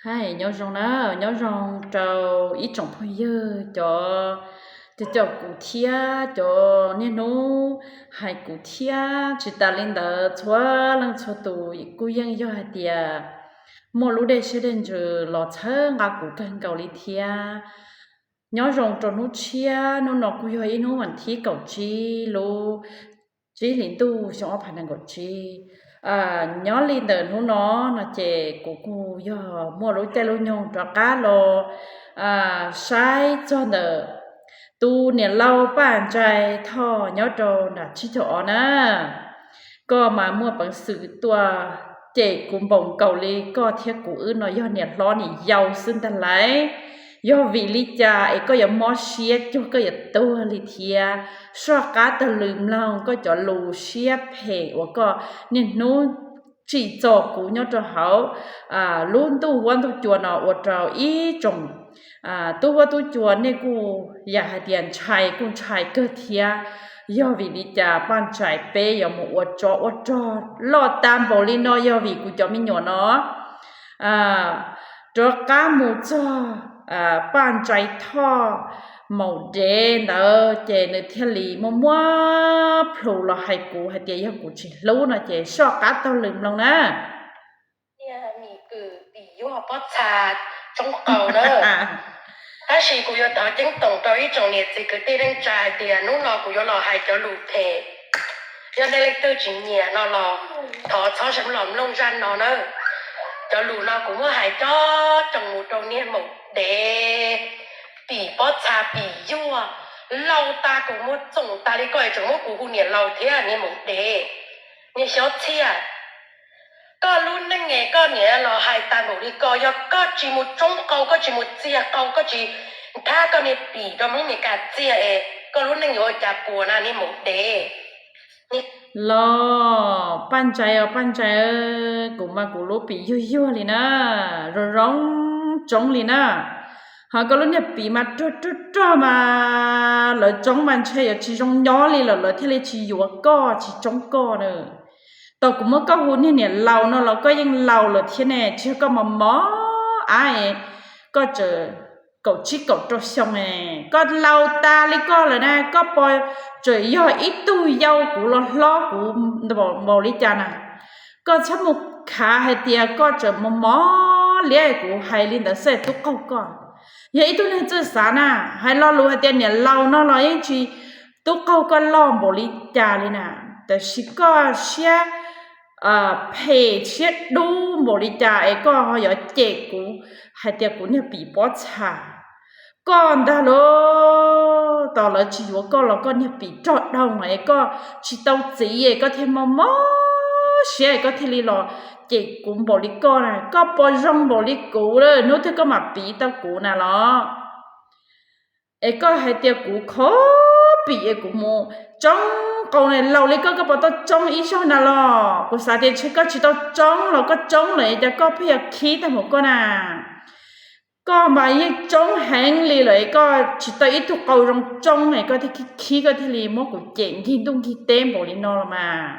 Hais nyob zoo na, nyob zoo rau ib tsoom phooj ywg cov, cov caum kuv thiab cov niaj hnub hais kuv thiab. Tsis tas li ntawd, txhua leej txhua tus kuj yeej yog hais tias muaj lub dej siab dej ntsws los txhawb nqa kuv kawg nkaus li thiab. Nyob zoo rau hnub tshiab, hnub no kuj yog ib hnub vas thib kaum tsib lub tsib hlis ntuj xyoo ob phav nees nkaum tsib. Nyob li ntawm hnub no no ces kuv kuj yog muaj lub caij lub nyoog rov qab los saib txog ntawm tus niam laus Paj Ntsais Thoj nyob rau nram tsib caug ob na. Koj mas muaj peev xwm tuaj cem kuv npaum nkaus li koj thiab kuv wb no yog niam hlob niam yau xwb ntag lauj. Yog vim li cas es koj yuav mob siab cuag koj yuav tuag li thiab? Soj qab taug lw mloog koj cov lus siab phem uas koj niaj hnub tsim txom kuv nyob rau hauv lub ntuj huab ntuj cua no ua rau ib tsoom tub huab tub cua nej kuj yam hais tias ntshai kuj ntshai kawg thiab. Yog vim li cas Paj Ntsais peb yuav mus ua tsov ua rog loj tag npaum li no? Yog vim kuv cov me nyuam no rov qab mus txog Paj Ntsais Thoj maum dev ntawd ces nws thiaj li muaj muab plhus los hais kuv hais tias yog kuv tsis hlub no ces soj qab taug lw mloog na. Niag mi kws pim yuag pob txha tsoob qau na. Tab sis kuv yuav thov ceeb toom rau ib tsoom niam txiv kwv tij neej tsa hais tias hnub no kuv yuav los hais cov lus phem. Yog nej leej twg tsis nyiam no los thov txhob los mloog zaj no na. Cov lus no kuv muab hais coj tsoom mus rau niag maum dev pim pob txha pim yuag laus tas kuv muab txoom tas li koj es tseem muab kuv hu niam laus thiab niag maum dev, niag xyob txhiaj. Koj lub neej es koj niam los hais tas npaum li ko, yog koj tsis mus tsoob qau, koj tsis mus txiag qau, koj tsis nthab koj niag pim rau Hmoob Mes Kas txiag es koj lub neej yuav ua cas puas na niag maum dev? Los Paj Ntsais os Paj Ntsais, kuv mas kuv lub pim yuag yuag li na, zoo zoo tsoob li na. Ho koj lub niag pim mas rog rog rog mas lawv tsoob mas ntshe yuav tsis zoo nyob li lawm lawv thiaj li tsis yuav koj tsis tsoob koj na. Tau kuv muab koj hu niag niam laus no los koj yeej laus lawm thiab ne, tsis yog koj mos mos ab, koj tseem kaum tsib kaum rau xyoo, koj laus tas li koj lawm na, koj puas tseem yog ib tug yau kuv los hlob kuv npaum li cas na? Koj txhob mus khav hais tias koj tseem mos mos liab kuv hais li ntawd xwb tub qaug koj. Yog ib tug neeg txawj xav na, hais lo lus hais tias niam laus no los yeej tsis tub qaug koj loj npaum li cas li na, tab sis koj siab phem siab dub npaum li cas es koj ho yuav cem kuv hais tias kuv niag pim pob txha. Koj ntag lauj, tos lawv tsis yuav koj los koj niag pim rog dhau es koj tsis tau txiv es koj thiaj mos mos siab es koj thiaj li los cem kuv npaum li koj na. Koj puas zoo npaum li kuv lawm hnub twg koj mam piv tau kuv na los? Es koj hais tias kuv khov pim es kuv mus tsoob qau na, laus li koj koj puas tau tsoob ib zaug na los? Kuv xav tias ntshe koj tsis tau tsoob los koj tsoob lawm es cas koj pheej yuav khib tag npaum koj na. Koj mas yeej tsoob heev li lawm es koj tsis tau ib tug qau zoo tsoob es koj thiaj khib khib koj thiaj li muab kuv cem nkig ntuj nkig teb npaum li no los mas.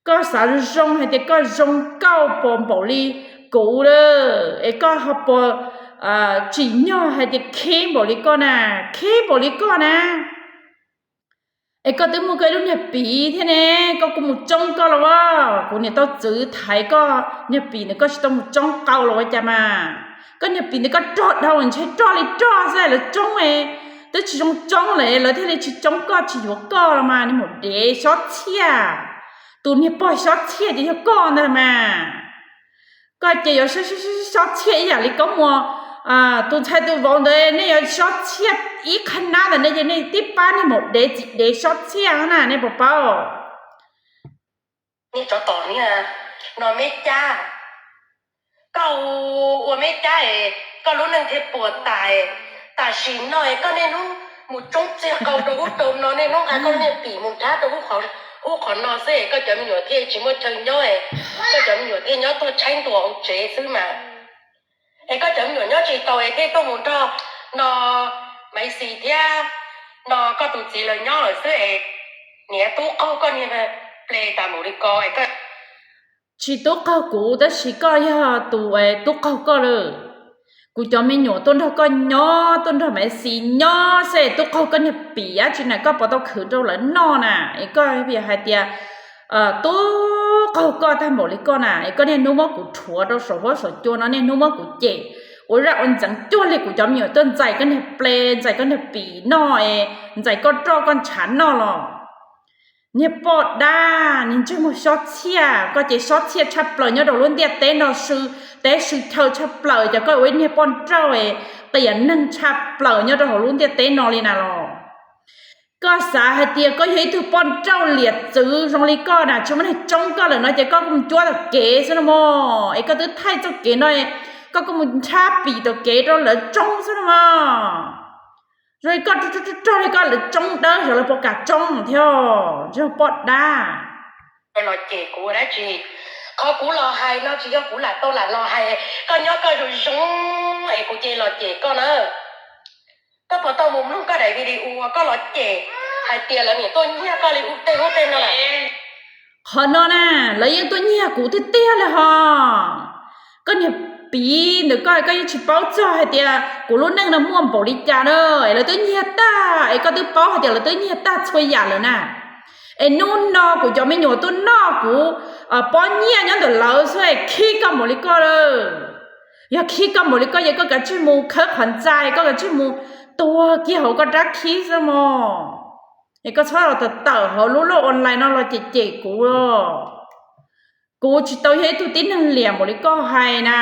Koj xav zoo hais tias koj zoo nkauj puas npaum li kuv lawm es koj ho puas tsim nyog hais tias khib npaum li koj na, khib npaum li koj na. Es koj twb muaj koj ib lub niag pim thiab ne, koj kuj mus tsoob koj los as, kuv niam tau txwv thaiv koj niag pim nws, koj tsis tau mus tsoob qau los ua cas mas. Koj niag pim nws koj rog dhau ntshe rog li rog xwb lawv tsoob, twb tsis zoo tsoob lawm lawv thiaj li tsis tsoob koj tsis yuav koj los mas, niag maum dev xyob txhiaj. Tus niag pog xyob txhiaj ces yog koj ntag mas. Koj ces yuav xyob txhiaj ib yam li koob muas tus ntxhais tus vauv ntawd, nej yuav xyob txhiaj ib qhab nab ntawm nej ces nej tib pab niag maum dev txiv dev xyob txhiaj na, nej puas paub? Nej tsov tom niag no me cab, koj ua me cab es koj lub neej thiaj puas tas. Tam sim no es koj niaj hnub mus tsoob txiag qau rau ub rau no, niaj hnub nqa koj niag pim mus nrhab rau ub qhov no xwb es koj cov me nyuam thiaj tsis muaj chaw nyob, koj cov me nyuam thiaj nyob tuag tshaib ntua hauv tsev xwb mas. Es koj cov me nyuam nyob tsis tau es thiaj tuaj mus nrog no Maiv Xis thiab no koj tus txiv lawv nyob lawm xwb es niam tub qaug koj niag ple tas npaum li ko es koj Tsis tub qaug kuv tab sis koj yog tus tub qaug koj lawm. Kuv cov me nyuam tuaj nrog koj nyob, tuaj nrog Maiv Xis nyob xwb tub qaug koj niag pim dab tsi na, koj puas tau khwv rau lawv noj na? Es koj hais tias tub qaug koj tag npaum li koj na, es koj niaj hnub muab kuv rhuav rau saum huab saum cua no, niaj hnub muab kuv cem ua zaj ua ntxeev cuag li kuv cov me nyuam tuaj ntxais koj niag ple, ntxais koj niag pim noj, ntxais koj roj koj ntshav noj los. Niag poj dab, niag ntsej muag sob txhiaj, koj ces sob txhiaj tshaj plaws nyob rau lub ntiaj teb no, sw teb sw chaw tshaj plaws, ces koj ua ib niag poj nrauj qias neeg tshaj plaws nyob rau hauv lub ntiaj teb no li na los. Koj xav hais tias koj yog ib tug poj nrauj liam txwv zoo li koj na, tsis muaj neeg tsoob koj lawm no ces koj kuj mus cuab tom kev xwb no mog, es koj twb thaij txoj kev no, koj kuj mus nrhab pim tom kev rau lawv tsoob xwb no mog. Zoo li koj rog li koj lawv tsoob dawb xyov lawv puas kam tsoob thiab, ntsej muag poj dab. Los cem kuv dab tsi? Qhov kuv los hais no tsis yog kuv lam tau lam los hais, koj nyob koj zoo zoo es kuv cia li los cem koj na. Koj puas tau mus mloog koj daim video uas koj los cem hais tias lawv niam tuaj nyiag koj li ub tej ub tej no lawm? Qhov no na, lawv yeej tuaj nyiag kuv tiag tiag li hos. Koj niag piv ntawm koj, koj yeej tsis paub txog hais tias kuv lub neej no muaj npaum li cas na, es lawv twb nyiag tag, es koj twb paub hais tias lawv twb nyiag tag txhua yam lawm na. Es hnub no kuv cov me nyuam tuaj noj kuv pob nyiaj nyob ntawm lawv xwb, khib koj npaum li koj lawm. Yog khib koj npaum li koj ces koj kav tsij mus khawb qhov ntxa, koj kav tsij mus tuag kiag hauv koj rab khib xwb mog. Es koj txhob los tawm tawm hauv lub loj online no los cem cem kuv. Kuv tsis tau yog ib tug tib neeg liam npaum li koj hais na.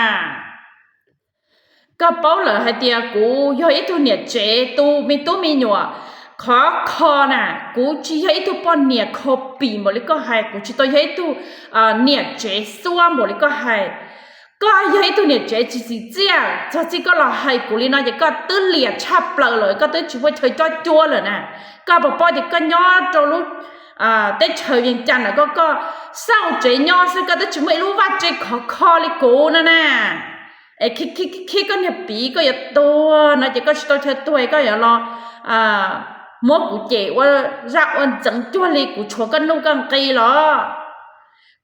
Koj paub lawm hais tias kuv yog ib tug niam tsev tu me tub me nyuam khov kho na, kuv tsis yog ib tug poj niam kho pim npaum li koj hais, kuv tsis tau yog ib tug niam tsev xuab npaum li koj hais. Koj yog ib tug niam tsev tsis txim txiaj, txog txij koj los hais kuv li no ces koj twb liam tshaj plaws lawm, koj twb tsis muaj chaw cob cuab lawm na. Koj puas paub tias koj nyob rau lub teb chaws Vias Cas ntawm koj, koj xauj tsev nyob xwb, koj twb tsis muaj ib lub vaj tse khov kho li kuv no na. Es khib khib koj niag piv, koj yuav tuag no ces koj tsis tau chaw tuag, koj yuav los muab kuv cem ua zaj ua ntxeev cuag li kuv tshuav koj nuj koj nqi los?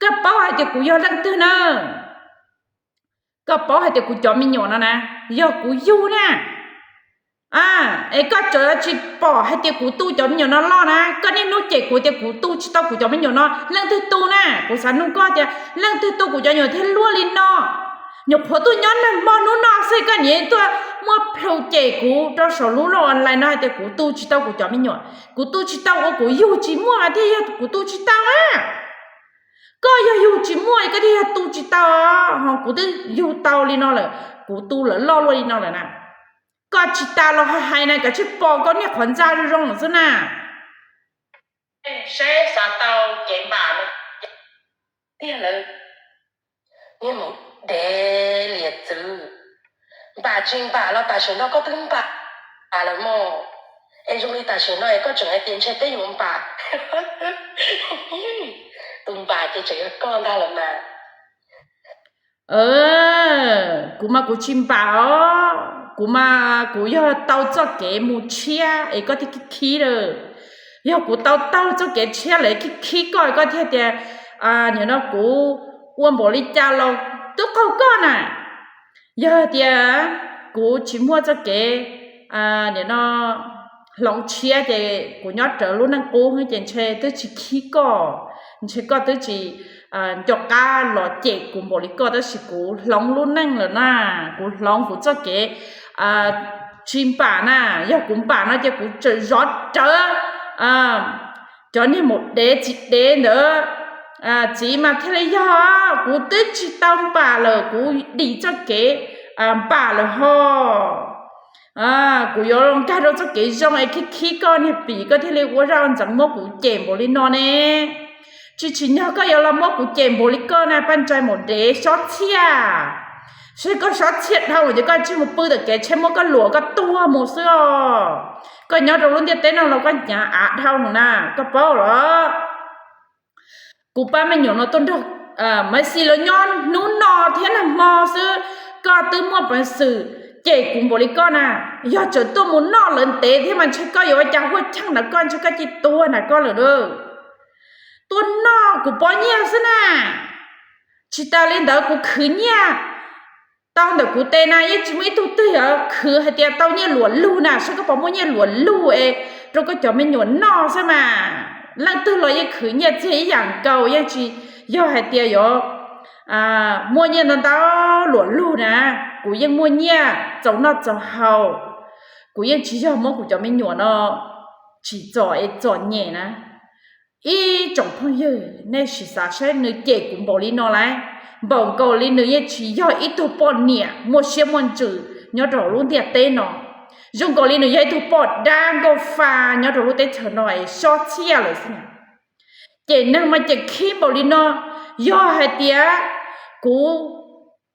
Koj paub hais tias kuv yog leej twg na? Koj paub hais tias kuv cov me nyuam no na, yog kuv yug na. Es koj tseem tsis pom hais tias kuv tu cov me nyuam no loj na? Koj niaj hnub cem kuv tias kuv tu tsis tau kuv cov me nyuam no, leej twg tu na? Kuv xav nug koj tias leej twg tu kuv cov me nyuam thiab luaj li no? Nyuam qhuav tuaj nyob nag hmo hnub no xwb koj niaj tuaj muab plhu cem kuv rau saum lub loj online no hais tias kuv tu tsis tau kuv cov me nyuam. Kuv tu tsis tau ua kuv yug tsis muaj mas thiaj yog kuv tu tsis tau na. Koj yog yug tsis muaj koj thiaj yog tu tsis tau, ho kuv twb yug tau li no lawm, kuv tu lawm loj luaj li no lawm na. Koj tsis tas los hais na, kav tsij pom koj niag qhov ntxa zoo zoo xwb na. Saib xav tau ces npam tiag lawm. Niag maum dev liam txwv, npam tsis npam los tam sim no koj twb npam lawm mog. Es zoo li tam sim no es koj tseem hais tias ntshe peb yuav npam. Tus npam ces tseem yog koj ntag lawm mas. Kuv mas kuv tsis npam os, kuv mas kuv yog tau txoj kev mus tshiab es koj thiaj khib khib lawm. Yog kuv tau taug txoj kev tshiab lawm khib khib koj, koj thiaj tias nim no kuv ua npaum li cas los twb qaug koj na. Yog tias kuv tsis muaj txoj kev nim no hloov tshiab ces kuv nyob rawv lub neej qub ces ntshe twb tsis khib koj, ntshe koj twb tsis nco qab los cem kuv npaum li koj, tab sis kuv hloov lub neej lawm na, kuv hloov kuv txoj kev tsis npam na. Yog kuv npam no ces kuv tseem zov rawv cov niag maum dev txiv dev ntawd. Txiv mas thiaj li yog kuv twb tsis tau npam lawm, kuv dim txoj kev npam lawm ho. Kuv yuav los nkag rau txoj kev zoo es khib khib koj niag pim, koj thiaj li ua zaj ua ntxeev muab kuv cem npaum li no ne. Tsis tsim nyog koj yuav los muab kuv cem npaum li koj na, paj ntsais maum dev sob txhiaj. Saib koj sob txhiaj dhau ces koj tsis mus pw tom kev, tshem muab koj luam koj tuag mus xwb os. Koj nyob rau lub ntiaj teb no los koj hnyav av dhau no na, koj paub los? Kuv pab me nyuam no tuaj nrog Maiv Xis lawv nyob hnub no thiab nag hmo xwb, koj twb muaj peev xwm cem kuv npaum li koj na. Yog tseem tuaj mus noj lawv ntev thiab mas ntshe koj yuav ua cas huaj cheej ntawm koj, ntshe koj cia tuag ntawm koj lawm. Tuaj noj kuv pob nyiaj xwb na. Tsis tas li ntawd kuv khwv nyiaj tau ntawm kuv tes na yeej tsis muaj ib tug twg yuav khwv hais tias tau nyiaj luam lug na, saib koj puas muaj nyiaj luam lug es rau koj cov me nyuam noj xwb mas. Leej twg los yeej khwv nyiaj txiag ib yam nkaus, yeej tsis yog hais tias yuav muaj nyiaj ntau ntau luam lug na. Kuv yeej muaj nyiaj txaus noj txaus haus, kuv yeej tsis yog muab kuv cov me nyuam no tsim txom es txom nyem na. Ib tsoom phooj ywg, nej sim xav saib nws cem kuv npaum li no lawm, npaum nkaus li nws yeej tsis yog ib tug poj niam muaj siab muaj ntsws nyob rau lub ntiaj teb no, zoo nkaus li nws yog ib tug poj dab nkauj fa nyob rau lub teb chaws no es sob txhiaj lawm xwb na. Cem neeg mas cem khib npaum li no, yog hais tias kuv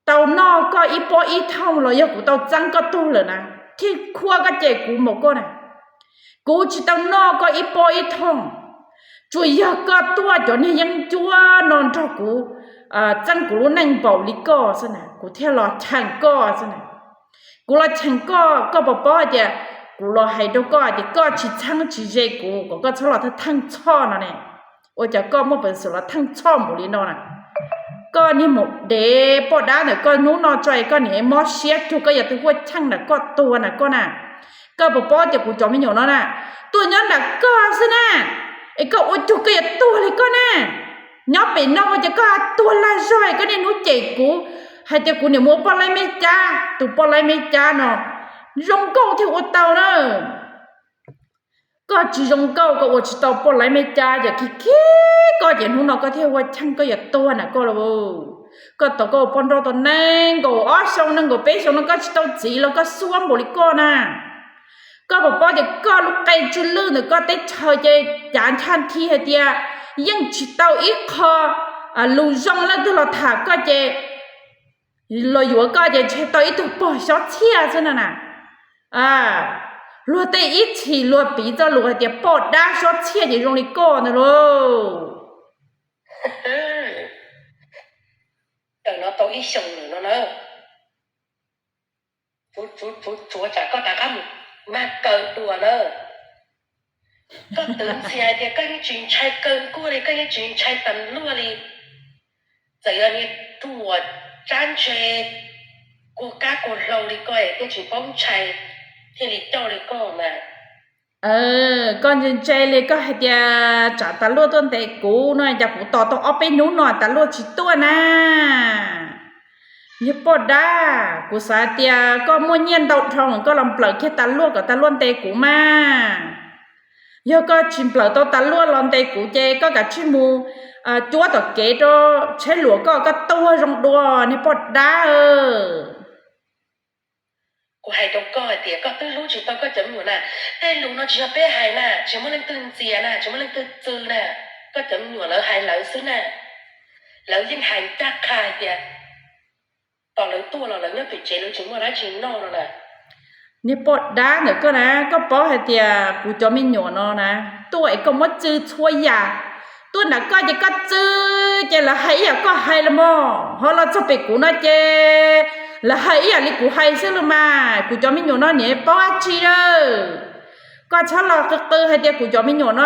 tau noj koj ib pob ib thooj los yog kuv tau txeeb koj tuag lawm na, thiaj khuab koj cem kuv npaum koj na. Kuv tsis tau noj koj ib pob ib thooj, tsuas yog koj tuaj cov niag yeeb ncuab no nrog kuv txeeb kuv lub neej npaum li koj xwb na, kuv thiaj los cheem koj xwb na. Kuv los cheem koj, koj puas paub hais tias kuv los hais rau koj hais tias koj tsis txheeb tsis ze kuv kom koj txhob los theej txhoj no ne. Ua cas koj muaj peev xwm los theej txhoj npaum li no na? Koj niag maum dev poj dab ntawm koj, hnub no tso es koj niam mob siab cuag koj yog tus huaj cheej ntawm koj tuag na koj na. Koj puas paub tias kuv cov me nyuam no na tuaj nyob ntawm koj xwb na, es koj ua cuag koj yuav tuag li koj na. Nyob pem no ua cas koj tuag lag zog es koj niaj hnub cem kuv hais tias kuv niam mus ua poj laib me cab, tus poj laib me cab no zoo nkauj thiaj ua tau na. Koj tsis zoo nkauj, koj ua tsis tau poj laib me cab, ces khib khib koj ces hnub no koj thiaj ua cheej koj yuav tuag na koj lauj. Koj tau koj ua poj nrauj tau nees nkaum ob xyoo nees nkaum peb xyoo no koj tsis tau txiv los koj xuab npaum li koj na. Koj puas paub tias koj lub qe tsw lwj ntawm koj teb chaws ces cav ncha nthi hais tias yeej tsis tau ib qho lus zoo leej twg los tham koj ces los yuav koj ces ntshe tau ib tug pog sob txhiaj xwb no na. Luag tej ib txhis luag piv txoj lus hais tias poj dab sob txhiaj ces zoo li koj ntag lauj. Tawm no tau ib xyoos lawm no na. Tsuav tsam koj rov qab mus mag kaw dua na. Koj twv ntxhias hais tias koj yeej tsis ntshai kaw nkuaj li, koj yeej tsis ntshai tas luaj li. Txawm yog niag ruam tsab ntse kuag kab kuag hlau li koj es thiaj tsis paub ntshai, thiaj li coj li koj mas. Koj ntse ntse li koj hais tias tsam tas luaj tuaj ntes kuv no, cas kuv tos tau ob peb hnub no tas luaj tsis tuaj na. Yog poj dab, kuv xav tias koj muaj nyiaj ntau dhau koj los nplawm kiag tas luaj kom tas luaj ntes kuv mas. Yog koj tsis nplawm tau tas luaj los ntes kuv ces koj kav tsij mus cuab tom kev rau tsheb luam koj, koj tuag zoo dua niag poj dab. Kuv hais rau koj hais tias koj twb hlub tsis tau koj cov me nyuam na. Tej lus no tsis yog peb hais na, tsis muaj leej twg ntxias na, tsis muaj leej twg txwv na. Koj cov me nyuam lawv hais lawv xwb na. Lawv yeej hais ncaj qha hais tias tos lawv tuaj los lawv nyob pem tsev lawv tsis muaj dab tsi noj no na. Niag poj dab ntawm koj na, koj paub hais tias kuv cov me nyuam no na, tuaj es koj muab txwv txhua yam. Tuaj nram koj ces koj txwv ces lawv hais ib yam koj hais los mas, ho los txog pem kuv no ces lawv hais ib yam li kuv hais xwb los mas. Kuv cov me nyuam no niam paub dab tsi lawm. Koj txhob los qw qw hais tias kuv cov me nyuam no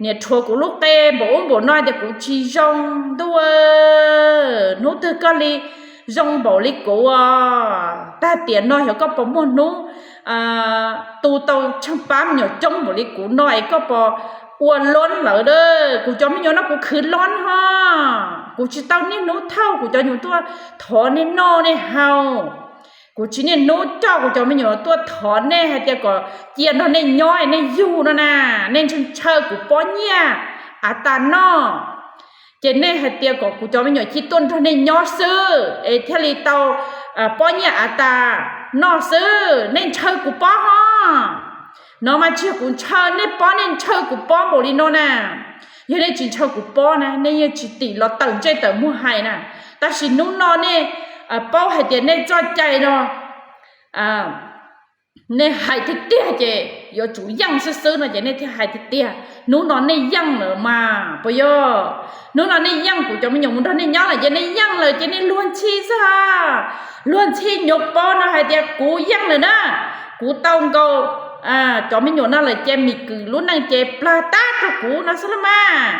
niam rhuav kuv lub qe npaum ub npaum no tias kuv tsis zoo ntuj. Hnub twg koj li zoo npaum li kuv, tag tiam no xyov koj puas muaj hnub tu tau tsheej pab me nyuam coob npaum li kuv no es koj puas ua loj lawm. Kuv cov me nyuam no kuv khwv loj ho, kuv tsis tau niaj hnub thauj kuv cov me nyuam tuaj thov nej noj nej haus. Kuv tsis niaj hnub coj kuv cov me nyuam tuaj thov nej hais tias kom cia nrog nej nyob nej yug no na. Nej ntshaw ntshaw kuv pob nyiaj av tas noj, ces nej hais tias kom kuv cov me nyuam cia tuaj nrog nej nyob xwb es thiaj li tau pob nyiaj av tas noj xwb. Nej ntshaw kuv pob ho. No mas tsis yog kuv ntshaw nej pob, nej ntshaw kuv pob npaum li no na. Yog nej tsis ntshaw kuv pob na, nej yeej tsis tim los tawm ntsej tawm muag hais na. Tab sis hnub no nej paub hais tias nej txoj cai no nej hais tiag tiag ces yuav tsum yeej xwb xwb no ces nej thiaj hais tiag tiag. Hnub no nej yeej lawm mas puas yog? Hnub no nej yeej, kuv cov me nyuam mus nrog nej nyob lawm ces nej yeej lawm ces nej luag ntxhi xwb ha. Luag ntxhi nyuam pob no hais tias kuv yeej lawm na, kuv tau nkaus cov me nyuam no lawm ces mis kwm lub neej ces plag tab rau kuv no xwb los mas.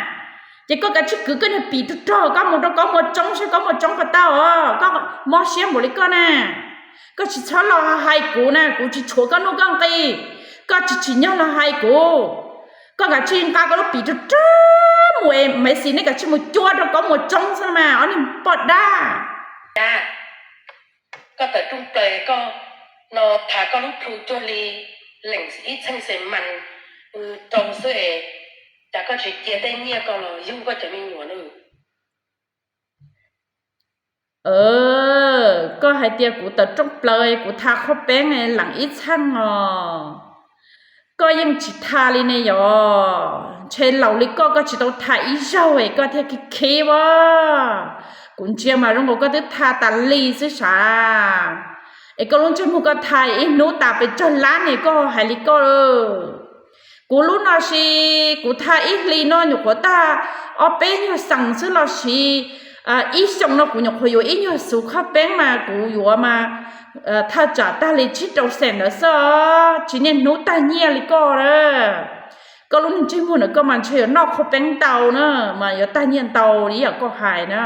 Ces koj kav tsij kwv koj niag pim rog rog koj mus rau Kaub Muas Tsoob saib Kaub Muas Tsoob puas tau os. Koj mob siab npaum li koj na, koj tsis txhob los hais kuv na, kuv tsis tshuav koj nuj koj nqi. Koj tsis tsim nyog los hais kuv. Koj kav tsij nqa koj lub pim rog rog mus es Maiv Xis nej kav tsij mus cuab rau Kaub Muas Tsoob xwb mas ob niag poj dab. Koj tawm rooj plaws koj no tham koj lub plhu cuag li leem ib txheej xes mas rau xwb es, cas koj tsis cia tej nyiaj koj los yug koj cov me nyuam na? Koj hais tias kuv tawm rooj plaws kuv tha qhov peeb leem ib txheej os. Koj yeej tsis tha li ne yom? Ntshe laus li koj, koj tsis tau tha ib zaug es koj thiaj khib khib as. Kuv ntsia mas zoo nkaus koj twb tha tas li xwb sav. Es koj lub ntsej muag koj tha ib hnub tas pes tsawg lab ne koj hais li koj. Kuv lub no sis kuv tha ib hlis no nyuam qhuav tag ob peb nyuag xees xwb los sis ib xyoos no kuv nyuam qhuav yuav ib nyuag xuv qhov peeb mas kuv yuav mas thaj tsam tag li tsib rau xees ntawd xwb os, tsis niaj hnub tag nyiaj li koj na. Koj lub ntsej muag ntawm koj mas ntshe yuav noj qhov peeb ntau na, mas yuav tag nyiaj ntau li yam koj hais na.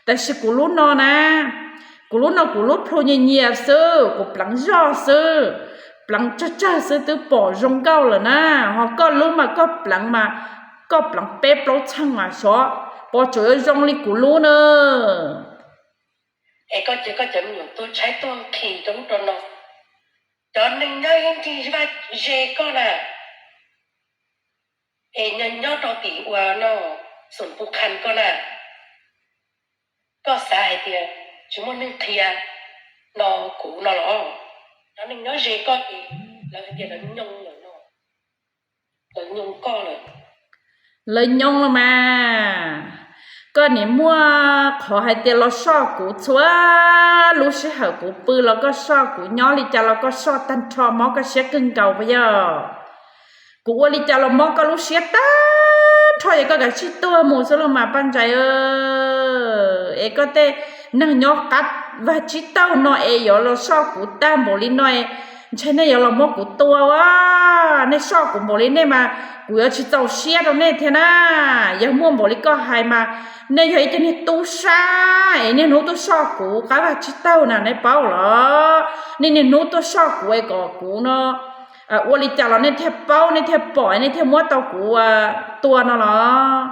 Tab sis kuv lub no na, kuv lub no kuv lub plhu nyias nyias xwb, kuv pleev zoj xwb, pleev tsawg tsawg xwb twb pom zoo nkauj lawm na. Ho koj lub mas koj pleev mas koj pleev peb plaub txheej mas xyov puas tseem yuav zoo li kuv lub na. Es koj cia koj cov me nyuam tuaj tshaib tuaj nqhis rau ub rau no. Cov neeg nyob ib ncig vaj ze koj na, es nyob nyob rau tim ua no xoom pu qhan koj na, koj xav hais tias tsis muaj neeg qhia no kuv no los? Cov neeg nyob ze koj ces lawv hais tias lawv nyoo lawm no, lawv nyoo koj lawm. Lawv nyoo los mas, koj nim muaj qhov hais tias los soj kuv txhua lub sij hawm kuv pw los koj soj, kuv nyob li cas los koj soj tag nrho, mob koj siab kawg nkaus puas yog? Kuv ua li cas los mob koj lub siab tag nrho, yog koj kav tsij tuag mus xwb los mas Paj Ntsais. Es koj tej neeg nyob qab vaj tsib taug no es yuav los soj kuv tag npaum li no, ntshe nej yuav los muab kuv tua a. Nej soj kuv npaum li nej mas kuv yuav tsis txaus siab rau nej thiab na. Yog muaj npaum li koj hais mas nej yog ib cov niag tub sab es niaj hnub tuaj soj kuv qab vaj tsib taug na, nej paub los? Nej niaj hnub tuaj soj kuv es kom kuv no ua li cas los nej thiaj paub, nej thiaj pom, nej thiaj muab tau kuv tua no los?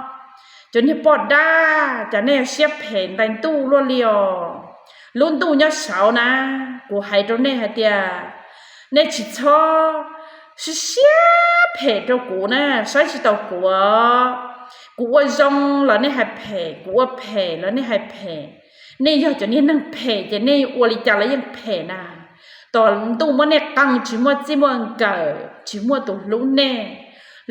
Cov niag poj dab, cas nej yuav siab phem ntais ntuj luaj li os. Lub ntuj nyob saud na, kuv hais rau nej hais tias nej tsis txhob siab siab phem rau kuv na, saib tsis taus kuv. Kuv ua zoo los nej hais phem, kuv ua phem los nej hais phem. Nej yog cov niag neeg phem ces nej ua li cas los yeej phem na. Tom ntuj muab nej qee tsis muaj txij muaj nkawm, tsis muaj tus hlub nej,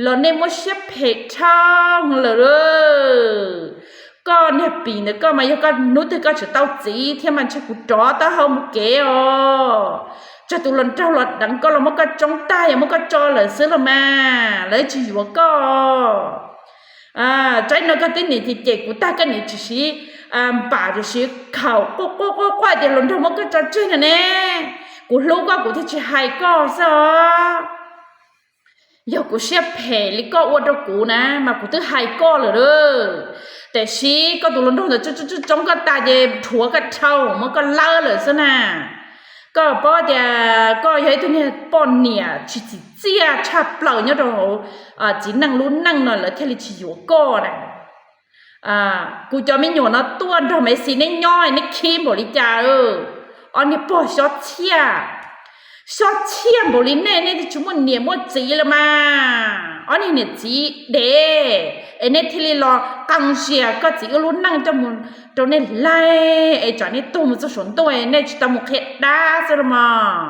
los nej muab siab phem dhau lawm. Koj niag pim ntawd koj mas yog koj hnub twg koj tseem tau txiv thiab mas ntshe kuv rov taub hau mus kev os. Tsam tus hluas nraug los deev koj los muab koj tsoob tag, yog muab koj tso lawm xwb los mas lawv tsis yuav koj. Tsaib no koj twb niam cem cem kuv tag, koj niam tsis siv npam, tsis siv khaum, quaj quaj quaj quaj tias hluas nraug muab koj tso tseg no ne. Kuv hlub koj kuv thiaj tsis hais koj xwb os. Yog kuv siab phem li koj ua rau kuv na mas kuv twb hais koj lawm. Tiam sis koj tus hluas nraug ntawd tsoob koj tas ces rhuav koj dhau, muab koj lawb lawm xwb na. Koj paub tias koj yog ib tug niag poj niam tsis txim txiaj tshaj plaws nyob rau hauv txiv neej lub neej no lawv thiaj li tsis yuav koj na. Kuv cov me nyuam no tuaj nrog Maiv Xis neb nyob neb khib npaum li cas. Ob niag pog xyob txhiaj, xyob txhiaj npaum li nej, nej twb tsis muaj niam muaj txiv lawm mas. Ob niag niam txiv dev es nej thiaj li los qee sia koj txiv wb lub neej coj mus rau nej laig es tsam nej tuag mus txog saum ntuj nej tsis tau mus qhia dab xwb los mas.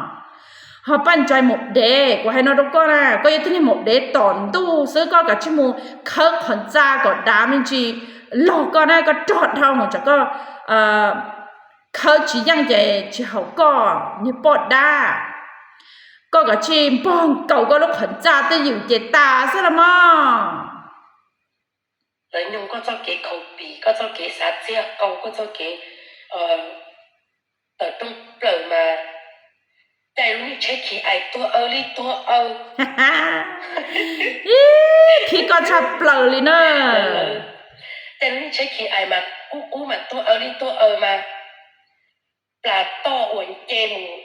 Ho Paj Ntsais maum dev, kuv hais no rau koj na, koj yog tug niag maum dev tom ntuj xwb, koj kav tsij mus khawb qhov ntxa kom dav me ntsis los koj na, koj rog dhau mus tsam koj khawb tsis yeej ces tsis haum koj niag poj dab. Koj kav tsij npog nkaus koj lub qhov ntxa twj ywm ces tas xwb los mas. Lawv nyoog koj txoj kev khaus pim, koj txoj kev xav txiag qau, koj txoj kev tawm rooj plaws mas caij lub niag tsheb khi ais tuag aw li tuag aw. Ib khib koj tshaj plaws li na. Tej lub niag tsheb khi ais mas kub kub mas tuag aw li tuag aw mas plas toj uas nce mus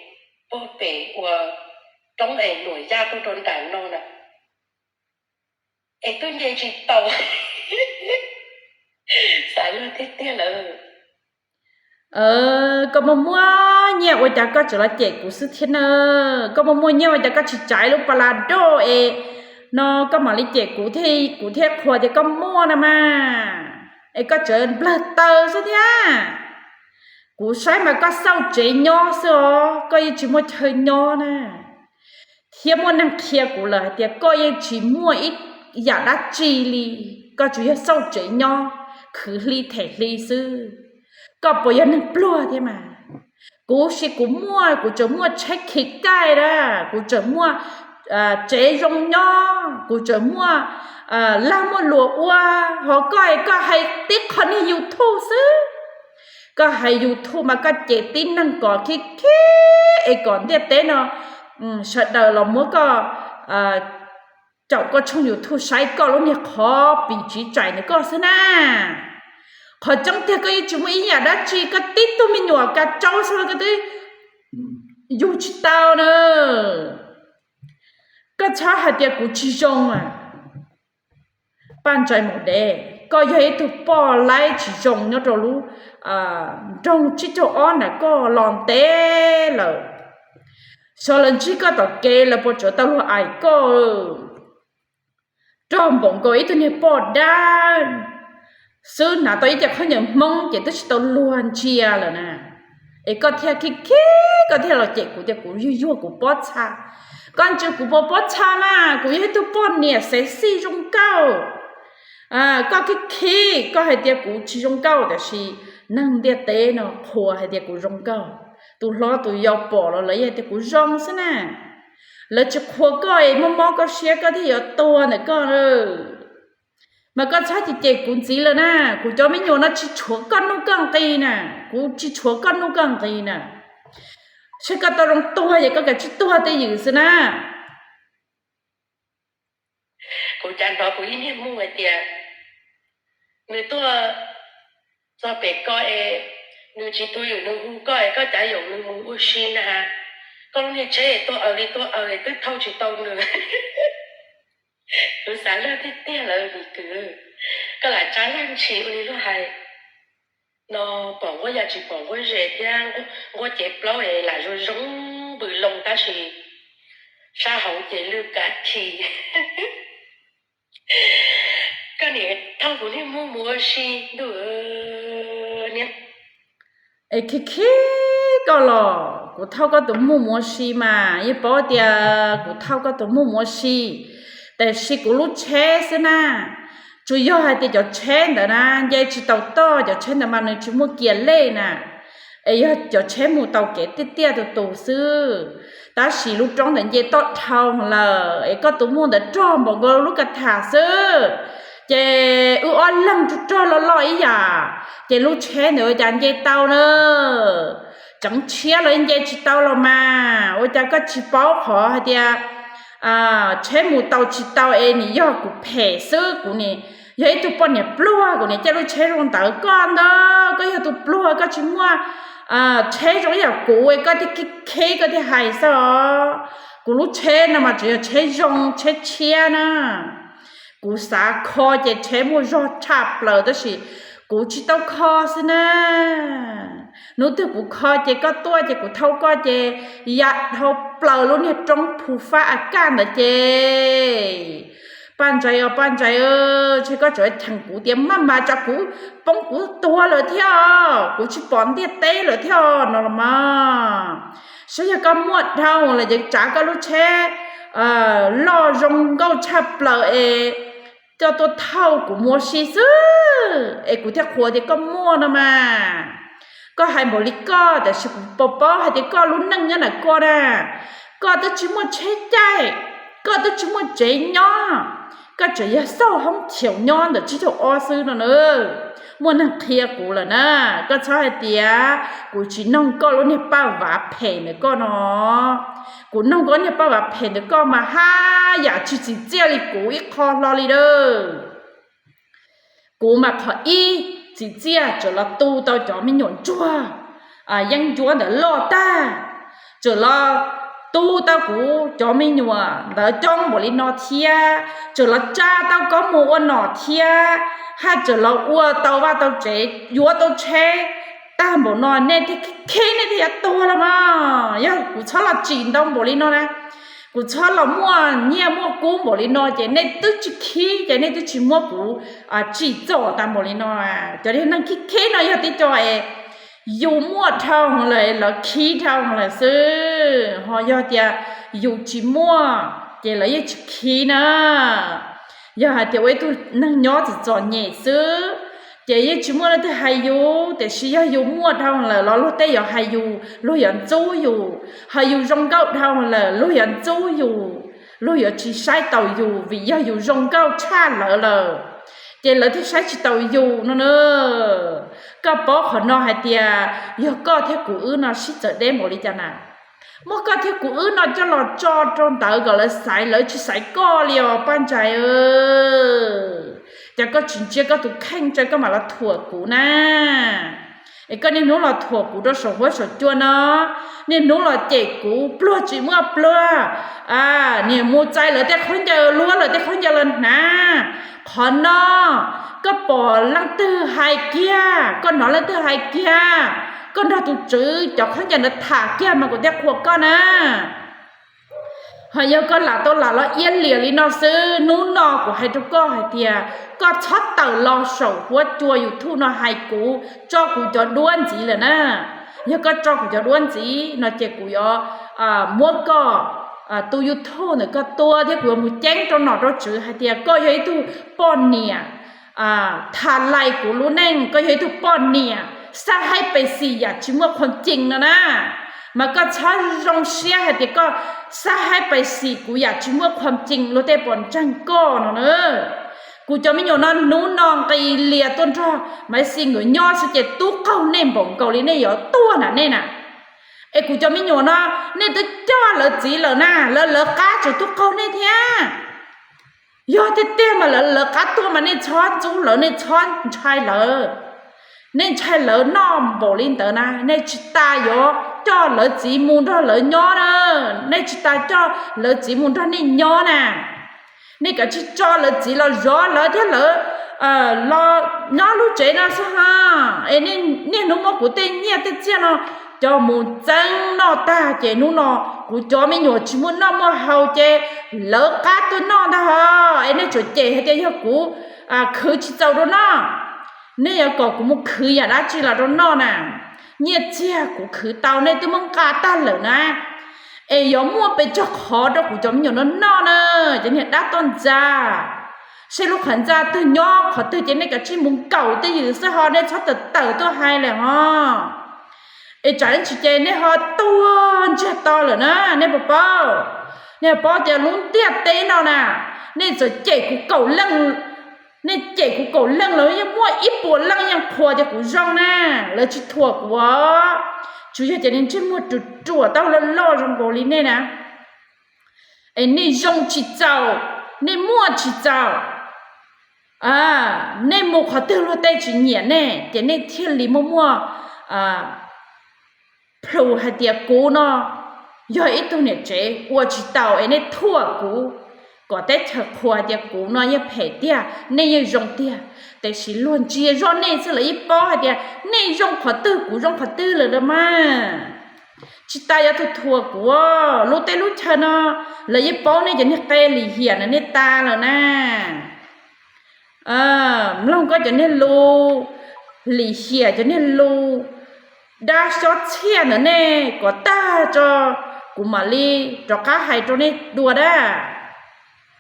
puag pem uas roob es nuam yaj tuaj rau nram no na, es twb nce tsis tau. Xav luag tiag tiag lawm. Koj muaj muaj nyiaj ua cas koj tseem los cem kuv xwb thiab na? Koj muaj muaj nyiaj ua cas koj tsis tsaiv lub pas las doj es no koj mam li cem kuv thiab, kuv thiaj qhuas tias koj muaj na mas. Es koj tseem nplawg taw xwb thiab. Kuv saib mas koj xauj tsev nyob xwb os, koj yeej tsis muaj chaw nyob na. Thiab muaj neeg qhia kuv lawm hais tias koj yeej tsis muaj ib yam dab tsi li, koj tsuas yog xauj tsev nyob, khwv hli them hli xwb. Koj puas yog neeg pluag thiab mas? Kuv si kuv muaj, kuv tseem muaj tsheb khi caij na, kuv tseem muaj tsev zoo nyob, kuv tseem muaj lag muaj luam ua, ho koj es koj hais tib qho niag YouTube xwb. Koj hais YouTube mas koj cem tib neeg kom khib khib es kom ntiaj teb no sawv daws los muab koj caum koj tshooj YouTube saib koj lub niag qhov pis tsiv tsaim ntawm koj xwb na. Qhov tseeb tiag koj yeej tsis muaj ib yam dab tsi, koj tib tug me nyuam kav tsau xwb los koj twb yug tsis tau na. Koj txhob hais tias kuv tsis zoo a. Paj Ntsais Maum Dev, koj yog ib tug poj laib tsis zoo nyob rau lub nroog tsib caug ob ntawm koj los ntev lawm. Xyov lawv ntsib koj tom kev lawv puas tsuav tau luag aim koj. Rog npaum nkaus ib tug niag poj dab xwb hnav tau ib ce khaub ncaws Hmoob ces twb tsis tau luag ntsia lawm na. Es koj thiaj khib khib, koj thiaj los cem kuv tias kuv yuag yuag kuv pob txha. Koj ntsia kuv pob pob txha mas kuv yog ib tug poj niam xev xij zoo nkauj. Koj khib khib, koj hais tias kuv tsis zoo nkauj, tiam sis neeg ntiaj teb no qhuas hais tias kuv zoo nkauj. Tus hlob tus yau pom los lawv yeej hais tias kuv zoo xwb na. Lawv tsis qhuas koj es muaj mob koj siab koj thiaj yuav tuag ntawm koj. Mas koj txhob cem cem kuv ntxiv lawm na, kuv cov me nyuam no tsis tshuav koj nuj koj nqis na, kuv tsis tshuav koj nuj koj nqis na. Saib koj tau zoo tuag ces koj kav tsij tuag tej ywm xwb na. Kuv cav hnov kuv ib niag muj hais tias nws tuaj txog pem koj es nws tsis tuag ywm nws hu koj es koj cav yaum nws mus ua si na. Koj lub niag tsheb es tuaj aws li tuaj aws es twb thauj tsis tau nws. Kuv xav luag tiag tiag lawm vim kwv, koj lam tsa laj ntshis ua li luag hais no, pom nquab ya tsis pom nquab zes thiab nquab cev plaub es lam zoo zoo npws loo tab sis sab hauv ces lwj kav khi. Koj niam thauj kuv niag muj mus ua si ntuj niam. Es khib khib koj los kuv thauj koj tus muj mus ua si mas yeej paub tias kuv thauj koj tus muj mus ua si, tiam sis kuv lub tsheb xwb na, tsuas yog hais tias cov tsheb ntawd na nce tsis tau toj, cov tsheb ntawd mas nws tsis muaj kiag lej na, es yog cov tsheb mus tau kev tiaj tiaj tus tus xwb. Tab sis lub roob ntawd nce toj dhau lawm es koj tus muj ntawd rog npaum nkaus lub ka tham xwb, ces wb ob leeg rog rog loj loj ib yam, ces lub tsheb ntawd ua cas nce tau na. Tseev tshiab los nce tsis tau los mas, ua cas koj tsis paub qhov hais tias tsheb mus tau tsis tau es nim yog kuv phem xwb, kuv nim yog ib tug poj niam pluag, kuv nim caij lub tsheb zoo ntawd, koj ntag koj yog tus pluag koj tsis muaj tsheb zoo ib yam kuv es koj thiaj khib khib koj thiaj hais xwb os. Kuv lub tsheb no mas tseem yog tsheb zoo tsheb tshiab na. Kuv xav kho ces tsheb muaj zog tshaj plaws tab sis kuv tsis tau kho xwb na. Hnub twg kuv kho ces koj tuaj ces kuv thauj koj ces ya dhau plaws lub niag roob phu fab a kaj ntawd ces Paj Ntsais os Paj Ntsais, ntshe koj tseem cheem kuv tias maj mas tsam kuv poob kuv tuag lawm thiab os, kuv tsis pom ntiaj teb lawm thiab os no los mas. Saib yog koj muaj dhau lawm ces tsav koj lub tsheb loj zoo nkauj tshaj plaws es coj tuaj thauj kuv mus ua si xwb es kuv thiaj qhuas tias koj muaj no mas. Koj hais npaum li koj tab sis kuv paub paub hais tias koj lub neej nyob ntawm koj na, koj twb tsis muaj tsheb caij, koj twb tsis muaj tsev nyob, koj tseem yog xauj hoob chaw nyob ntawm tsib caug ob xwb no na. Muaj neeg qhia kuv lawm na, koj txhob hais tias kuv tsis noog koj lub niag paj vav phem ntawm koj no. Kuv noog koj lub niag paj vav phem ntawm koj mas haj yam tsis txim txiaj li kuv ib qho hlo li dawb. Kuv mas qhov ib, txiv txiaj tseem los tu tau cov me nyuam ntsuag yeeb ncuab ntawd loj tag, tseem los tu tau kuv cov me nyuam ntawd coob npaum li no thiab, tseem los tsa tau koob mus ua nom thiab, haj tseem los ua tau vaj tau tsev yuav tau tsheb tag npaum no, nej thiaj khib, nej thiaj yuav tuag los mas. Yog kuv txhob los tsim ntau npaum li no na, kuv txhob los muaj nyiaj muaj kub npaum li no ces nej twb tsis khib, ces nej twb tsis muab kuv tsim txom tas npaum li no. Cov neeg khib khib no yog tib co es yus muaj dhau lawm lawv khib dhau lawm xwb, ho yog tias yus tsis muaj ces lawv yeej tsis khib na. Yog hais tias ua ib tug neeg nyob txom txom nyem xwb ces yeej tsis muaj leej twg hais yus, tiam sis yog yus muaj dhau lawm los luag tej yuav hais yus, luag yuav ntxub yus. Ho yus zoo nkauj dhau lawm luag yuav ntxub yus, luag yuav tsis saib taus yus vim yog yus zoo nkauj tshaj lawv lawm, ces lawv thiaj saib tsis taus yus no na. Koj paub qhov no hais tias yog koj thiab kuv wb no sib txawv deb npaum li cas na? Muab koj thiab kuv wb no coj los tso rau ntawd kom lawv xaiv, lawv tsis xaiv koj li os Paj Ntsais. Cas koj tsis ntsia koj tus kheej tso koj mam los thuam kuv na? Es koj niaj hnub los thuam kuv rau saum huab saum cua no, niaj hnub los cem kuv pluag tsis muaj pluag, niam mus txais lawv tej khaub ncaws, luab lawv tej khaub ncaws los hnav. Qhov no koj pom leej twg hais kiag, koj hnov leej twg hais kiag, koj nrog tus tswv cov khaub ncaws ntawd tham kiag mas kuv thiaj qhuas koj na. Ho yog koj lam tau lam los iab liam li no xwb, hnub no kuv hais rau koj hais tias koj txhob tawm los saum huab cua YouTube no hais kuv, tso kuv cov duab ntxiv lawm na. Yog koj tso kuv cov duab ntxiv no ces kuv yuav muab koj tus YouTube ntawm koj tua thiab kuv yuav mus ceeb rau nom rau tswv hais tias koj yog ib tug poj niam tham lais kuv lub neej, koj yog ib tug poj niam xab haib pes xis yam tsis muaj qhuas cees no na. Mas koj txhob zoo siab hais tias koj xab haib pes xis kuv yam tsis muaj qhuas cees luag tej pom ntseeg koj no na. Kuv cov me nyuam no hnub no nqis lias tuaj nrog Maiv Xis nkawd nyob xwb ces tub qaug nej npaum nkaus li nej yuav tuag na nej na. Es kuv cov me nyuam no nej twb coj lawv txiv lawm na, lawv lawv qab tseem tuaj qaug nej thiab. Yog tiag tiag mas lawv lawv qab tuaj mas nej txhob ntxub lawv, nej txhob ntshai lawv. Nej ntshai lawv noj npaum li ntawd na, nej tsis tas yuav coj lawv txiv mus nrog lawv nyob na, nej tsis tas coj lawv txiv mus nrog nej nyob na. Nej kav tsij tso lawv txiv los zov lawv thiab lawv los nyob lub tsev no xwb ha. Es niaj hnub muab kuv tej nyiaj tej txiaj no coj mus txeeb noj tag ces hnub no kuv cov me nyuam tsis muaj noj muaj haus ces lawv qab tuaj noj ntag ho. Es nej tseem cem hais tias yog kuv khwv tsis txaus rau noj. Nej yuav kom kuv mus khwv yam dab tsi los rau noj na? Nyiaj txiag kuv khwv tau nej twb muab nqa tag lawm na. Es yuav muaj pes tsawg qhov rau kuv cov me nyuam no noj na, cov niag dab toj ntxa. Seb lub qhov ntxa twg nyob qhov twg ces nej kav tsij mus nkaum twj ywm xwb ho, nej txhob tawm tawm tuaj hais lawm ho. Es tsam ib ntsis ces nej ho tuag ntsiag to lawm na, nej puas paub? Nej puas paub tias lub ntiaj teb no na, nej txawm cem kuv kaum leej, nej cem kuv kaum leej los yeej muaj ib puas leej yeej qhuas tias kuv zoo na, lawv tsis thuam kuv. Tsuas yog cov niag ntsej muag ruam ruam tau loj loj zoo nkaus li nej na. Es nej zoo tsis txaus, nej muaj tsis txaus, nej mus qhov twg luag tej tsis nyiam nej ces nej thiaj li muaj muaj plhus hais tias kuv no yog ib tug niam tsev ua tsis tau es nej thuam kuv, kom teb chaws qhuas hais tias kuv no yeej phem tiag, nej yeej zoo tiag. Tiam sis luag ntsia zoj nej xwb lawv yeej paub hais tias nej zoo qhov twg kuv zoo qhov twg lawm los mas. Tsis tas yuav tus thuam kuv, lub teb lub chaw no lawv yeej paub nej cov niag qe lim hiam na nej tas lawm na. Mloog koj cov niag lus lim hiam, cov niag lus dab xyob txhiaj ntawd nej kom tag tso, kuv mam li rov qab hais rau nej dua dab.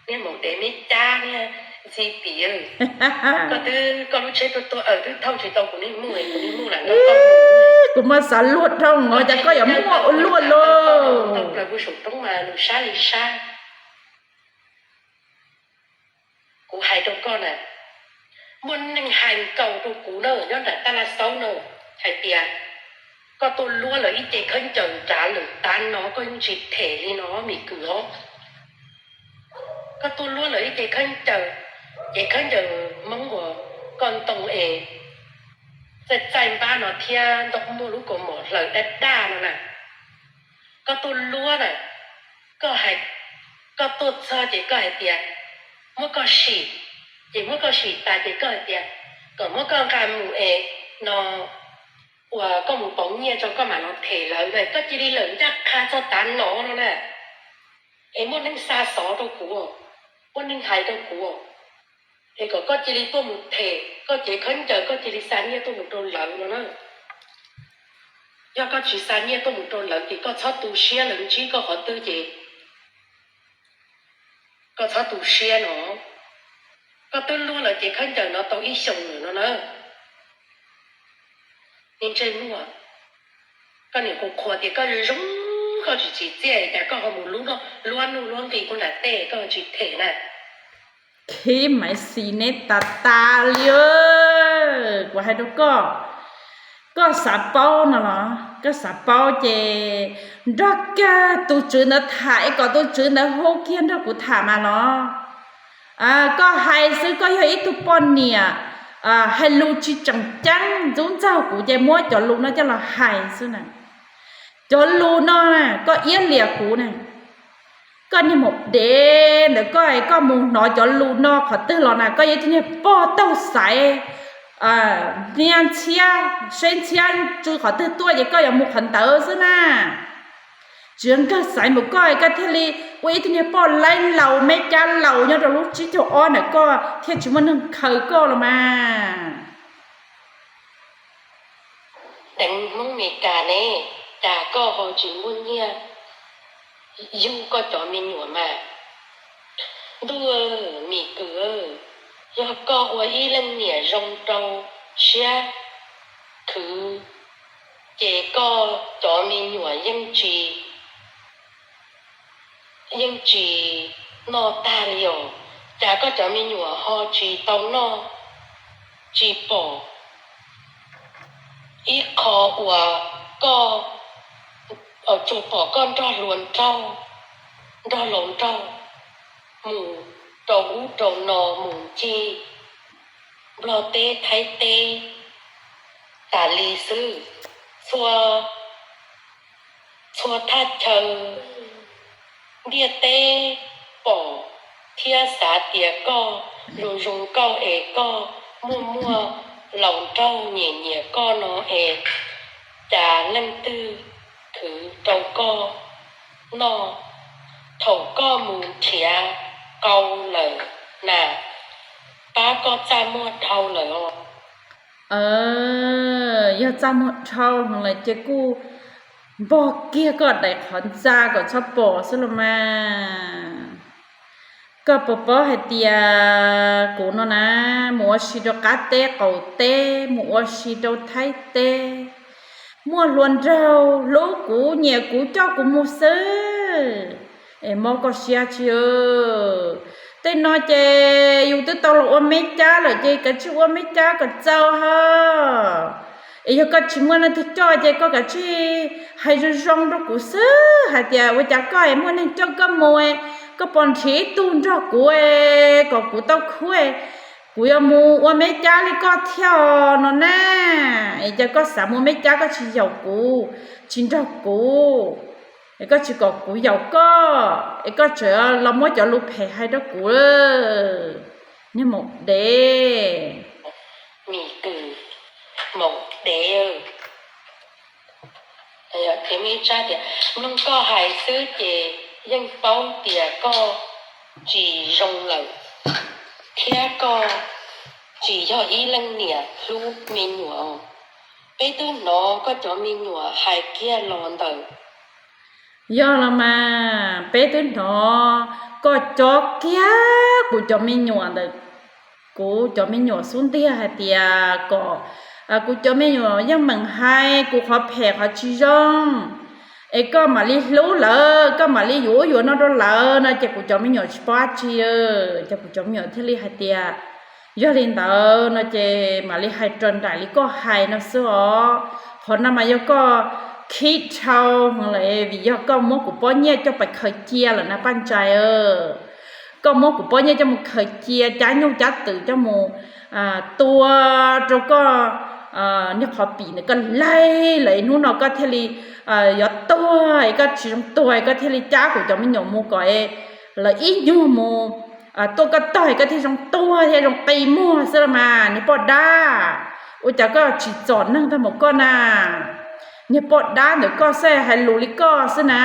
Niag maum dev me cab niag ntxhi pim, koj twb, koj lub tsheb tuaj tuaj awm twb thauj tsis tau kuv niag muj, kuv niag muj lam nrog koj mus. Kuv mas xav luag dhau no cas koj yuav muaj ua luaj los. Tau plaws kuv saum roob mas nws sab li sab. Kuv hais rau koj na, muaj neeg hais nkaus rau kuv na nyob nram tab laj xaub na, hais tias koj tuaj luab lawv ib ce khaub ncaws nrad lawm tav no koj yeej tsis them li no me kwv os. Koj tuaj luab lawv ib ce khaub ncaws, ces khaub ncaws Hmoob uas koj ntoo es txaij txaij npab no thiab ntoo muaj lub kaus mom hlaws daj daj no na, koj tuaj luab na, koj hais, koj tuaj txog ces koj hais tias muab koj sim, ces muab koj sim tas ces koj hais tias kom muab koj nqa mus es no uas koj mus pauv nyiaj rau koj mam los them lawv na, koj cia li lawm ncaj qha txog tav no no na. Es muaj neeg xa xov rau kuv, muaj neeg hais rau kuv, es kom koj cia li tuaj mus them koj cev khaub ncaws, koj cia li xa nyiaj tuaj mus rau lawv no na. Yog koj tsis xa nyiaj tuaj mus rau lawv ces koj txhob tu siab, lawv ntsib koj qhov twg ces koj txhob tu siab no. Koj twb luab lawv cev khaub ncaws no tau ib xyoos lawm no na. Niag ntsej muag, koj niam qhuas qhuas tias koj zoo zoo, koj tsis tsim txiaj cas koj ho mus luab luab nuj luab nqi puag nram tej, koj tsis them na. Khib Maiv Xis neb tas tas li. Kuv hais rau koj, koj xav paub no los koj xav paub ces nrog kiag tus tswv ntawd tham es kom tus tswv ntawd hu kiag nrog kuv tham mas los. Koj hais xwb, koj yog ib tug poj niam hais lus tsis tseem ceeb, ntxub ntxaug kuv ces muab cov lus no coj los hais xwb na. Cov lus no na koj iab liam kuv na. Koj niag maum dev ntawd, koj, koj mus hnov cov lus no qhov twg los na, koj yog ib tug niag pog taug xaiv, niag ntxhiab, seb ntxhiab tsw qhov twg tuaj ces koj yuav mus qhov ntawd xwb na. Tsis yog nkawg xaiv npaum koj, koj thiaj li ua ib tug niag poj laib laus, me cab laus nyob rau lub tsib caug ob ntawm koj thiaj tsis muaj neeg khaws koj los mas. Deev Hmoob Meskas ne, cas koj ho tsis muaj nyiaj yug koj cov me nyuam mas? Ntuj, Mim Kws, yog koj ua ib leej niam zoo rau siab khwv, ces koj cov me nyuam yeej tsis yeej tsis noj tag li os. Cas koj cov me nyuam ho tsis tau noj, tsis pom ib qho uas koj, tsuas pom koj nrog hluas nraug, nrog laus nraug mus rau ub rau no, mus ncig Nplog teb Thaib teb tas li xwb. Txhua, txhua thaj chaw ntiaj teb pom thiab xav tias koj zoo zoo nkauj es koj muaj muaj laus nraug nyiam nyiam koj no es cas leej twg khwv rau koj noj. Thaum koj mus nrhiav qau lawm na, pab koj txaj muag dhau lawm os. Yog txaj muag dhau lawm ces kuj npog kiag koj daim qhov ntxa kom txhob pom xwb los mas. Koj puas paub hais tias kuv no na, mus ua si rau qab teb qaum teb, mus ua si rau Thaib teb, muaj hluas nraug hlub kuv nyiam kuv coj kuv mus xwb. Es mob koj siab tsis? Tej no ces yus twb tau los ua me cab lawm ces kav tsij ua me cab kom txaus ho. Es yog koj tsis muaj leej twg coj ces koj kav tsij hais zoo zoo rau kuv xwb hais tias ua cas koj es muaj neeg coj koj mus, koj pom nrhiav ib tug nrog kuv kom kuv tau khub, kuv yuav mus ua me cab li koj thiab no na. Es cas koj xav mus me cab koj tsis yaum kuv, tsis nrog kuv, es koj tsis kom kuv yaum koj, es koj tseem los muab cov lus phem hais rau kuv. Niag maum dev. Mim Kws, maum dev. Ces mej tsab tias mloog koj hais xwb ces yeej paub tias koj tsis zoo lawm, thiab koj tsis yog ib leej niam hlub me nyuam. Peb twb hnov koj cov me nyuam hais kiag los ntawm. Yog los mas, peb twb hnov koj cob kiag kuv cov me nyuam ntawm, kuv cov me nyuam xub ntiag hais tias kom kuv cov me nyuam yeej meem hais kuv qhov phem qhov tsis zoo, es koj mam li hlub lawv, koj mam li yuav ub yuav no rau lawv no ces kuv cov me nyuam tsis paub dab tsi, ces kuv cov me nyuam thiaj li hais tias yog li ntawd no ces mam li hais raws nraim li koj hais no xwb os. Qhov no mas yog koj khib dhau lawm vim yog koj muab kuv pob nyiaj coj pais khaws cia lawm na Paj Ntsais. koj muab kuv pob nyiaj coj mus khaws cia, cab nyuj cab twm coj mus tua rau koj niag qhov pim ntawd, koj laig lawm hnub no koj thiaj li yuav tuag, koj tsis zoo tuag koj thiaj li cab kuv cov me nyuam mus kom lawv ib nyuag mus tuaj koj tog koj thiaj zoo tuag thiaj zoo qi muag xwb los mas niag poj dab. Ua cas koj tsis txom neeg tag npaum koj na? Niag poj dab ntawm koj xwb hais lus li koj xwb na.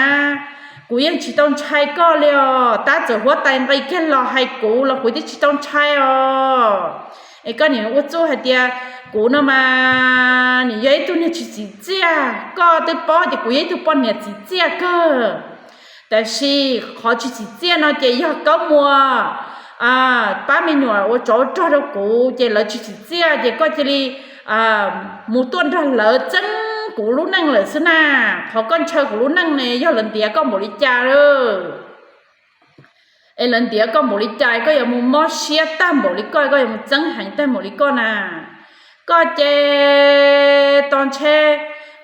Kuv yeej tsis tau ntshai koj li os, tab txawm huab tais nqis kiag los hais kuv los kuv twb tsis tau ntshai os. Es koj niam ua txuj hais tias kuv no mas nim yog ib tug niag tsis txim txiaj, koj twb paub tias kuv yog ib tug poj niam txim txiaj kawg. Tab sis qhov tsis txim txiaj no ces yog Kaub Muas pab me nyuam ua tsov ua rog rau kuv ces lawv tsis txim txiaj ces koj cia li mus tuaj nrog lawv txeeb kuv lub neej lawm xwb na. Qhov koj ntshaw kuv lub neej ne yog lawv ntiav koj npaum li cas lawm? Es lawv ntiav koj npaum li cas koj yuav mus mob siab tag npaum li koj, koj yuav mus txeeb heev tag npaum li koj na? Koj ces tos ntshe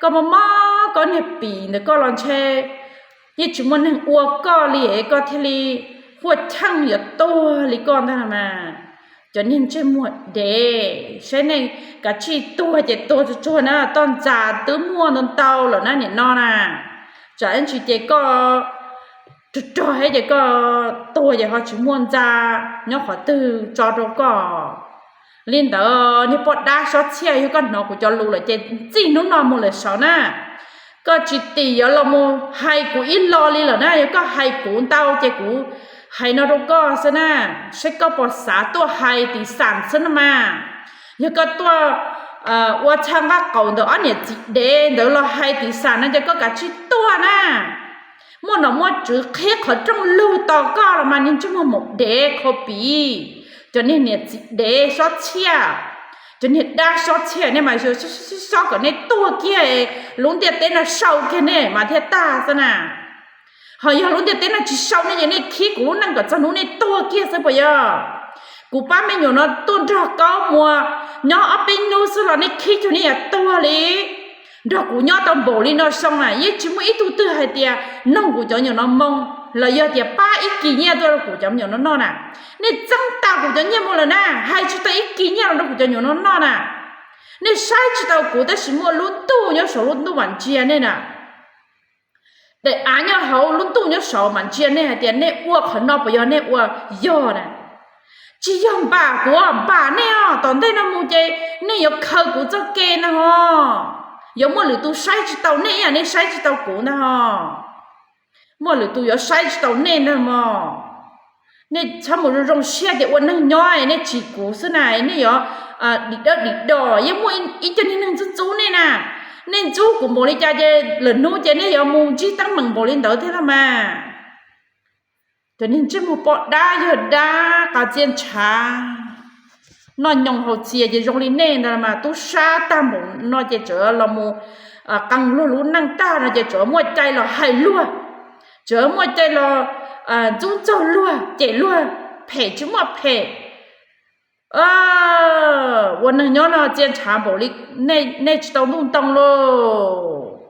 koj mob mob koj niag pim ntawm koj los ntshe yeej tsis muaj neeg ua koj li, koj thiaj li huaj cheej yuav tuag li koj ntag mas. Cov niag ntsej muag dev, saib nej kav tsij tuag ces tuag tsuag tsuag na, toj ntxas twb muaj ntau ntau lawm na nim no na. Tsam ib ntsis ces koj rog rog thiab ces koj tuag ces ho tsis muaj ntxa nyob qhov twg tso rau koj. Li ntawd niag poj dab sob txhiaj, yog koj hnov kuv cov lus lawm ces txij hnub no mus lawm saud na, koj tsis tim yuav los mus hais kuv ib lo li lawm na. Yog koj hais kuv ntau ces kuv hais no rau koj xwb na, saib koj puas xav tuaj hais tim xam xwb no mas. Yog koj tuaj ua txha nqaj qaum ntawm ob niam txiv dev ntawd los hais tim xam no ces koj kav tsij tuaj na. Muaj nom muaj tswv qhib qhov rooj lug tos koj los mas niag ntsej muag maum dev kho pim, cov niag niam txiv dev sob txhiaj, cov niag dab sob txhiaj, nej mas sob kom nej tuag kiag, lub ntiaj teb no sau kiag nej mas thiaj tag xwb na. Ho yog lub ntiaj teb no tsis sau nej ces nej khib kuv lub neej kom txog hnub nej tuag kiag xwb puas yog? Kuv pab me nyuam no tuaj nrog Kaub Muas nyob ob peb hnub xwb los nej khib cuag nej yuav tuag li. Nrog kuv nyob tau npaum li no xyoo na yeej tsis muaj ib tug twg hais tias noog kuv cov me nyuam no moo los yog tias pab ib kis nyiaj tuaj rau kuv cov me nyuam no noj na. Nej txeeb tas kuv cov nyiaj mus lawm na, hais tsis tau ib kis nyiaj los rau kuv cov me nyuam no noj na. Nej saib tsis taus kuv tab sis muaj lub ntuj nyob saud, lub ntuj mam ntsia nej na. Daim av nyob hauv, lub ntuj nyob saud mam ntsia nej hais tias nej ua qhov no puas yog nej ua yog na. Tsis yog npam kuv, npam nej os. Tom ntej no mus ces nej yuav khaws kuv txoj kev ntag ho. Yuav muaj lwm tus saib tsis taus nej ib yam nej saib tsis taus kuv ntag ho. Muaj lwm tus yuav saib tsis taus nej ntag mog. Nej txhob mus zoo zoo siab tias ua neeg nyob nej tsim kuv xwb na, nej yuav dim dawb dim do. Yeej muaj ib co niag neeg ntxub ntxub nej na. Nej ntxub kuv npaum li cas ces lwm hnub ces nej yuav mus ntsib teeb meem npaum li ntawd thiab los mas. Cov niag ntsej muag poj dab yawg dab qas txia ntshav, noj nyoos haus txias ces zoo li nej ntag mas tub sab tag npaum no ces tseem los mus qee luag lub neej tag no ces tseem muaj cai los hais luag, tseem muaj cai los ntxub ntxaug luag, cem luag phem tsis muaj phem. Ua neeg nyob no txia ntshav npaum li nej tsis tau ntuj ntoo lauj.